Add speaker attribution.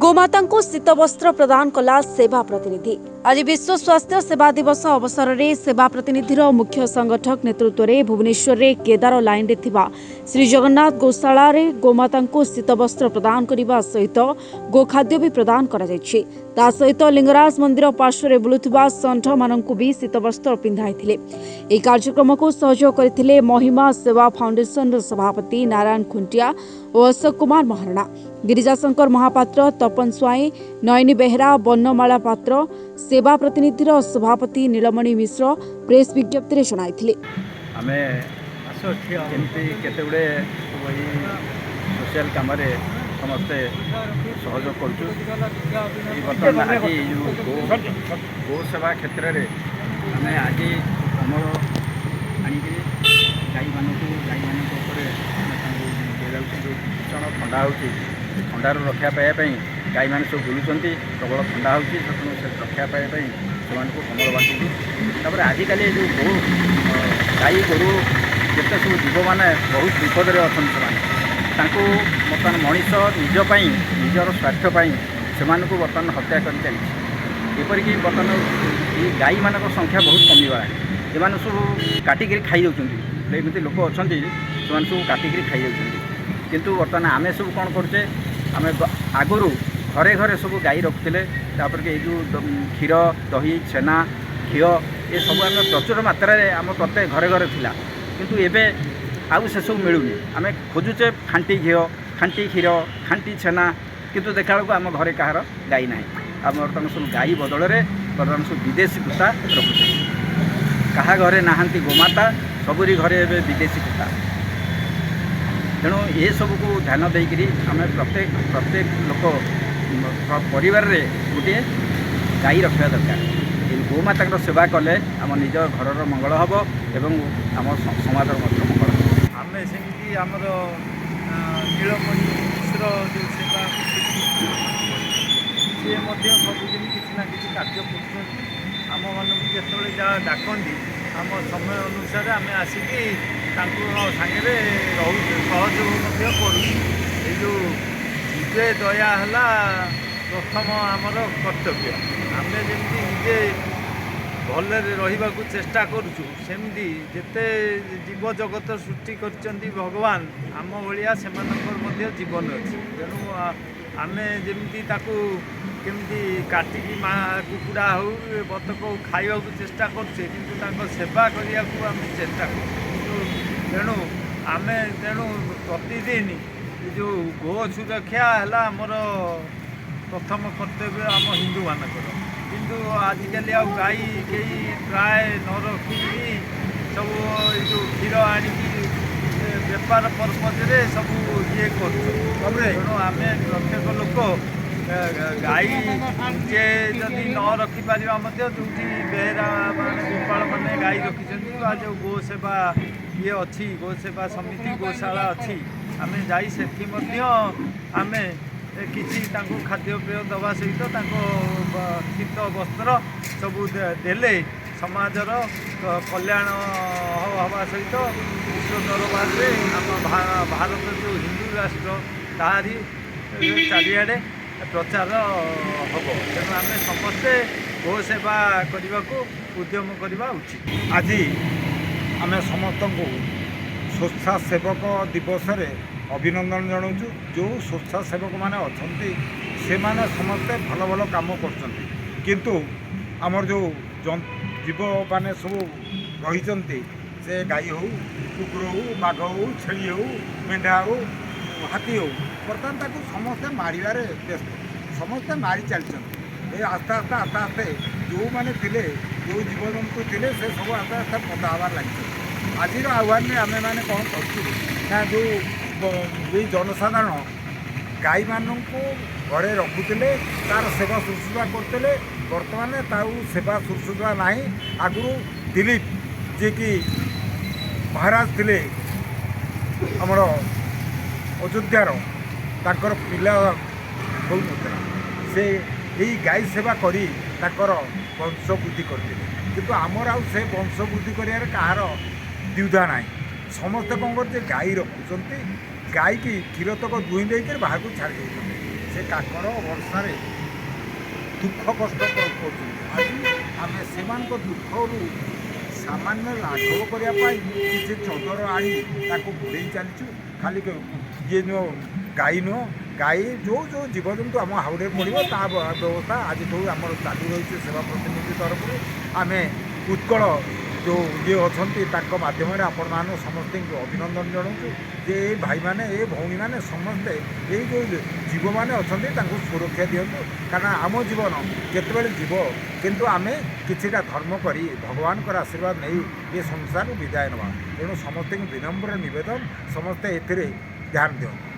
Speaker 1: ଗୋମାତାଙ୍କୁ ଶୀତବସ୍ତ୍ର ପ୍ରଦାନ କଲା ସେବା ପ୍ରତିନିଧି। ଆଜି ବିଶ୍ୱ ସ୍ୱାସ୍ଥ୍ୟ ସେବା ଦିବସ ଅବସରରେ ସେବା ପ୍ରତିନିଧିର ମୁଖ୍ୟ ସଂଗଠକ ନେତୃତ୍ୱରେ ଭୁବନେଶ୍ୱରରେ କେଦାର ଲାଇନରେ ଥିବା ଶ୍ରୀ ଜଗନ୍ନାଥ ଗୋଶାଳାରେ ଗୋମାତାଙ୍କୁ ଶୀତବସ୍ତ୍ର ପ୍ରଦାନ କରିବା ସହିତ ଗୋଖାଦ୍ୟ ବି ପ୍ରଦାନ କରାଯାଇଛି। ତା ସହିତ ଲିଙ୍ଗରାଜ ମନ୍ଦିର ପାର୍ଶ୍ୱରେ ବୁଲୁଥିବା ଷଣ୍ଢମାନଙ୍କୁ ବି ଶୀତବସ୍ତ୍ର ପିନ୍ଧାଇଥିଲେ। ଏହି କାର୍ଯ୍ୟକ୍ରମକୁ ସହଯୋଗ କରିଥିଲେ ମହିମା ସେବା ଫାଉଣ୍ଡେସନର ସଭାପତି ନାରାୟଣ ଖୁଣ୍ଟିଆ ଓ ଅଶୋକ କୁମାର ମହାରଣା, ଗିରିଜାଶଙ୍କର ମହାପାତ୍ର, ତପନ ସ୍ୱାଇଁ, ନୟନୀ ବେହେରା, ବର୍ଣ୍ଣମାଳା ପାତ୍ର। ସେବା ପ୍ରତିନିଧିର ସଭାପତି ନୀଳମଣି ମିଶ୍ର ପ୍ରେସ୍ ବିଜ୍ଞପ୍ତିରେ ଜଣାଇଥିଲେ।
Speaker 2: ଆମେ ଏମିତି କେତେ ଗୁଡ଼ିଏ ଏଇ ସୋସିଆଲ କାମରେ ସମସ୍ତେ ସହଯୋଗ କରୁଛୁ। ଏଇ ବର୍ତ୍ତମାନ ଆଜି ଏଇ ଯେଉଁ ଗୋ ସେବା କ୍ଷେତ୍ରରେ ଆମେ ଆଜି କମଳ ଆଣିକିରି ଗାଈମାନଙ୍କ ଉପରେ ଆମେ ତାଙ୍କୁ ଦିଆଯାଉଛି। ଯେଉଁ ଭୀଷଣ ଥଣ୍ଡା ହେଉଛି, ସେ ଥଣ୍ଡାରୁ ରକ୍ଷା ପାଇବା ପାଇଁ ଗାଈମାନେ ସବୁ ବୁଲୁଛନ୍ତି, ପ୍ରବଳ ଥଣ୍ଡା ହେଉଛି, ତେଣୁ ସେ ରକ୍ଷା ପାଇବା ପାଇଁ ସେମାନଙ୍କୁ କମଳ ବାଣ୍ଟୁଛୁ। ତାପରେ ଆଜିକାଲି ଏ ଯେଉଁ ଗାଈ ଗୋରୁ ଯେତେ ସବୁ ଜୀବମାନେ ବହୁତ ବିପଦରେ ଅଛନ୍ତି, ସେମାନେ ତାଙ୍କୁ ବର୍ତ୍ତମାନ ମଣିଷ ନିଜ ପାଇଁ, ନିଜର ସ୍ୱାର୍ଥ ପାଇଁ ସେମାନଙ୍କୁ ବର୍ତ୍ତମାନ ହତ୍ୟା କରି ଚାଲିଛି। ଏପରିକି ବର୍ତ୍ତମାନ ଏଇ ଗାଈମାନଙ୍କ ସଂଖ୍ୟା ବହୁତ କମିଗଲାଣି। ଏମାନେ ସବୁ କାଟିକିରି ଖାଇଯାଉଛନ୍ତି। ଏମିତି ଲୋକ ଅଛନ୍ତି, ସେମାନେ ସବୁ କାଟିକିରି ଖାଇଯାଉଛନ୍ତି। କିନ୍ତୁ ବର୍ତ୍ତମାନ ଆମେ ସବୁ କ'ଣ କରୁଛେ? ଆମେ ଆଗରୁ ଘରେ ଘରେ ସବୁ ଗାଈ ରଖୁଥିଲେ। ତାପରେ କି ଏଇ ଯେଉଁ କ୍ଷୀର, ଦହି, ଛେନା, ଘିଅ ଏସବୁ ଆମେ ପ୍ରଚୁର ମାତ୍ରାରେ ଆମ ପ୍ରତ୍ୟେକ ଘରେ ଘରେ ଥିଲା। କିନ୍ତୁ ଏବେ ଆଉ ସେସବୁ ମିଳୁନି। ଆମେ ଖୋଜୁଛେ ଖାଣ୍ଟି ଘିଅ, ଖାଣ୍ଟି କ୍ଷୀର, ଖାଣ୍ଟି ଛେନା, କିନ୍ତୁ ଦେଖିଲା ବେଳକୁ ଆମ ଘରେ କାହାର ଗାଈ ନାହିଁ। ଆମ ବର୍ତ୍ତମାନ ସବୁ ଗାଈ ବଦଳରେ ବର୍ତ୍ତମାନ ସବୁ ବିଦେଶୀ କୁତା ରଖୁଛେ। କାହା ଘରେ ନାହାନ୍ତି ଗୋମାତା, ସବୁରି ଘରେ ଏବେ ବିଦେଶୀ କୁତା। ତେଣୁ ଏସବୁକୁ ଧ୍ୟାନ ଦେଇକରି ଆମେ ପ୍ରତ୍ୟେକ ଲୋକ ପରିବାରରେ ଗୋଟିଏ ଗାଈ ରଖିବା ଦରକାର। ଏ ଗୋମାତାଙ୍କର ସେବା କଲେ ଆମ ନିଜ ଘରର ମଙ୍ଗଳ ହେବ ଏବଂ ଆମ ସମାଜର ମଧ୍ୟ ମଙ୍ଗଳ ହେବ।
Speaker 3: ଆମେ ସେମିତି ଆମର ନୀଳମଣି ମିଶ୍ର ଯେଉଁ ସେବା, ସିଏ ମଧ୍ୟ ସବୁଦିନ କିଛି ନା କିଛି କାର୍ଯ୍ୟ କରୁଛନ୍ତି। ଆମମାନଙ୍କୁ ଯେତେବେଳେ ଯାହା ଡାକନ୍ତି, ଆମ ସମୟ ଅନୁସାରେ ଆମେ ଆସିକି ତାଙ୍କ ସାଙ୍ଗରେ ରହୁଛୁ, ସହଯୋଗ ମଧ୍ୟ କରୁଛୁ। ଏଇ ଯେଉଁ ନିଜେ ଦୟା ହେଲା ପ୍ରଥମ ଆମର କର୍ତ୍ତବ୍ୟ। ଆମେ ଯେମିତି ନିଜେ ଭଲରେ ରହିବାକୁ ଚେଷ୍ଟା କରୁଛୁ, ସେମିତି ଯେତେ ଜୀବ ଜଗତ ସୃଷ୍ଟି କରିଛନ୍ତି ଭଗବାନ, ଆମ ଭଳିଆ ସେମାନଙ୍କର ମଧ୍ୟ ଜୀବନ ଅଛି। ତେଣୁ ଆମେ ଯେମିତି ତାକୁ କେମିତି କାଟିକି ମା କୁକୁଡ଼ା ହେଉ, ବତକ ହଉ ଖାଇବାକୁ ଚେଷ୍ଟା କରୁଛେ, କିନ୍ତୁ ତାଙ୍କ ସେବା କରିବାକୁ ଆମେ ଚେଷ୍ଟା କରୁଛୁ। କିନ୍ତୁ ତେଣୁ ଆମେ ତେଣୁ ପ୍ରତିଦିନ ଏ ଯେଉଁ ଗୋ ସୁରକ୍ଷା ହେଲା ଆମର ପ୍ରଥମ କର୍ତ୍ତବ୍ୟ ଆମ ହିନ୍ଦୁମାନଙ୍କର। କିନ୍ତୁ ଆଜିକାଲି ଆଉ ଗାଈ କେହି ପ୍ରାୟ ନ ରଖିକି ସବୁ ଏଇ ଯେଉଁ କ୍ଷୀର ଆଣିକି ବେପାର ପର୍ପଜରେ ସବୁ ଇଏ କରୁଛନ୍ତି। ତେଣୁ ଆମେ ପ୍ରତ୍ୟେକ ଲୋକ ଗାଈ ନିଜେ ଯଦି ନ ରଖିପାରିବା ମଧ୍ୟ, ଯେଉଁଠି ବେହେରା ମାନେ, ଗୋପାଳ ମାନେ ଗାଈ ରଖିଛନ୍ତି ବା ଯେଉଁ ଗୋ ସେବା ଇଏ ଅଛି, ଗୋ ସେବା ସମିତି, ଗୋଶାଳା ଅଛି, ଆମେ ଯାଇ ସେଠି ମଧ୍ୟ ଆମେ କିଛି ତାଙ୍କୁ ଖାଦ୍ୟପେୟ ଦେବା ସହିତ ତାଙ୍କ ଶୀତ ବସ୍ତ୍ର ସବୁ ଦେଲେ ସମାଜର କଲ୍ୟାଣ ହେବା ସହିତ ବିଶ୍ୱ ଦରବାରରେ ଆମ ଭାରତ ଯେଉଁ ହିନ୍ଦୁ ରାଷ୍ଟ୍ର, ତାହାରି ଚାରିଆଡ଼େ ପ୍ରଚାର ହେବ। ତେଣୁ ଆମେ ସମସ୍ତେ ଗୋ ସେବା କରିବାକୁ ଉଦ୍ୟମ କରିବା ଉଚିତ।
Speaker 4: ଆଜି ଆମେ ସମସ୍ତଙ୍କୁ ସ୍ୱେଚ୍ଛାସେବକ ଦିବସରେ ଅଭିନନ୍ଦନ ଜଣାଉଛୁ। ଯେଉଁ ସ୍ୱେଚ୍ଛାସେବକମାନେ ଅଛନ୍ତି, ସେମାନେ ସମସ୍ତେ ଭଲ ଭଲ କାମ କରୁଛନ୍ତି। କିନ୍ତୁ ଆମର ଯେଉଁ ଜୀବମାନେ ସବୁ ରହିଛନ୍ତି, ସେ ଗାଈ ହେଉ, କୁକୁର ହେଉ, ବାଘ ହେଉ, ଛେଳି ହେଉ, ମେଣ୍ଢା ହେଉ, ହାତୀ ହେଉ, ବର୍ତ୍ତମାନ ତାକୁ ସମସ୍ତେ ମାରିବାରେ ବ୍ୟସ୍ତ। ସମସ୍ତେ ମାରି ଚାଲିଛନ୍ତି। ଏ ଆସ୍ତେ ଆସ୍ତେ ଆସ୍ତେ ଆସ୍ତେ ଯେଉଁମାନେ ଥିଲେ, ଯେଉଁ ଜୀବଜନ୍ତୁ ଥିଲେ, ସେ ସବୁ ଆସ୍ତେ ଆସ୍ତେ ପଦା ହେବାରେ ଲାଗିଛନ୍ତି। ଆଜିର ଆହ୍ୱାନରେ ଆମେମାନେ କ'ଣ କରୁଛୁ ନା, ଯେଉଁ ଏଇ ଜନସାଧାରଣ ଗାଈମାନଙ୍କୁ ଘରେ ରଖୁଥିଲେ, ତାର ସେବା ଶୁଶ୍ରୂଷା କରୁଥିଲେ, ବର୍ତ୍ତମାନ ତାଉ ସେବା ଶୁଶ୍ରୂଷା ନାହିଁ। ଆଗରୁ ଦିଲ୍ଲୀପ, ଯିଏକି ମହାରାଜ ଥିଲେ ଆମର ଅଯୋଧ୍ୟାର, ତାଙ୍କର ପିଲା ହେଉନଥିଲା, ସେ ଏଇ ଗାଈ ସେବା କରି ତାଙ୍କର ବଂଶ ବୃଦ୍ଧି କରିଥିଲେ। କିନ୍ତୁ ଆମର ଆଉ ସେ ବଂଶ ବୃଦ୍ଧି କରିବାରେ କାହାର ଦ୍ୱିଧା ନାହିଁ। ସମସ୍ତେ କ'ଣ କରୁଛନ୍ତି? ଗାଈ ରଖୁଛନ୍ତି, ଗାଈକି କ୍ଷୀର ତକ ଦୁହିଁ ଦେଇକରି ବାହାରକୁ ଛାଡ଼ି ଦେଉଛନ୍ତି। ସେ କାକର ବର୍ଷାରେ ଦୁଃଖ କଷ୍ଟ କରୁଛନ୍ତି। ଆଜି ଆମେ ସେମାନଙ୍କ ଦୁଃଖରୁ ସାମାନ୍ୟ ଲାଘବ କରିବା ପାଇଁ କିଛି ଚଦର ଆଣି ତାକୁ ଘୋଡ଼େଇ ଚାଲିଛୁ। ଖାଲି ଇଏ ନୁହଁ, ଗାଈ ନୁହଁ, ଗାଈ ଯେଉଁ ଯେଉଁ ଜୀବଜନ୍ତୁ ଆମ ହାଉଡ଼ରେ ପଡ଼ିବ, ତା ବ୍ୟବସ୍ଥା ଆଜିଠୁ ଆମର ଚାଲୁ ରହିଛି। ସେବା ପ୍ରତିନିଧି ତରଫରୁ ଆମେ ଉତ୍କଳ ଯେଉଁ ଇଏ ଅଛନ୍ତି, ତାଙ୍କ ମାଧ୍ୟମରେ ଆପଣମାନଙ୍କୁ ସମସ୍ତଙ୍କୁ ଅଭିନନ୍ଦନ ଜଣାଉଛୁ ଯେ ଏ ଭାଇମାନେ, ଏ ଭଉଣୀମାନେ ସମସ୍ତେ ଏଇ ଯେଉଁ ଜୀବମାନେ ଅଛନ୍ତି, ତାଙ୍କୁ ସୁରକ୍ଷା ଦିଅନ୍ତୁ। କାରଣ ଆମ ଜୀବନ କେତେବେଳେ ଯିବ, କିନ୍ତୁ ଆମେ କିଛିଟା ଧର୍ମ କରି ଭଗବାନଙ୍କର ଆଶୀର୍ବାଦ ନେଇ ଏ ସଂସାରରୁ ବିଦାୟ ନେବା। ତେଣୁ ସମସ୍ତଙ୍କୁ ବିନମ୍ର ନିବେଦନ, ସମସ୍ତେ ଏଥିରେ ଧ୍ୟାନ ଦିଅନ୍ତୁ।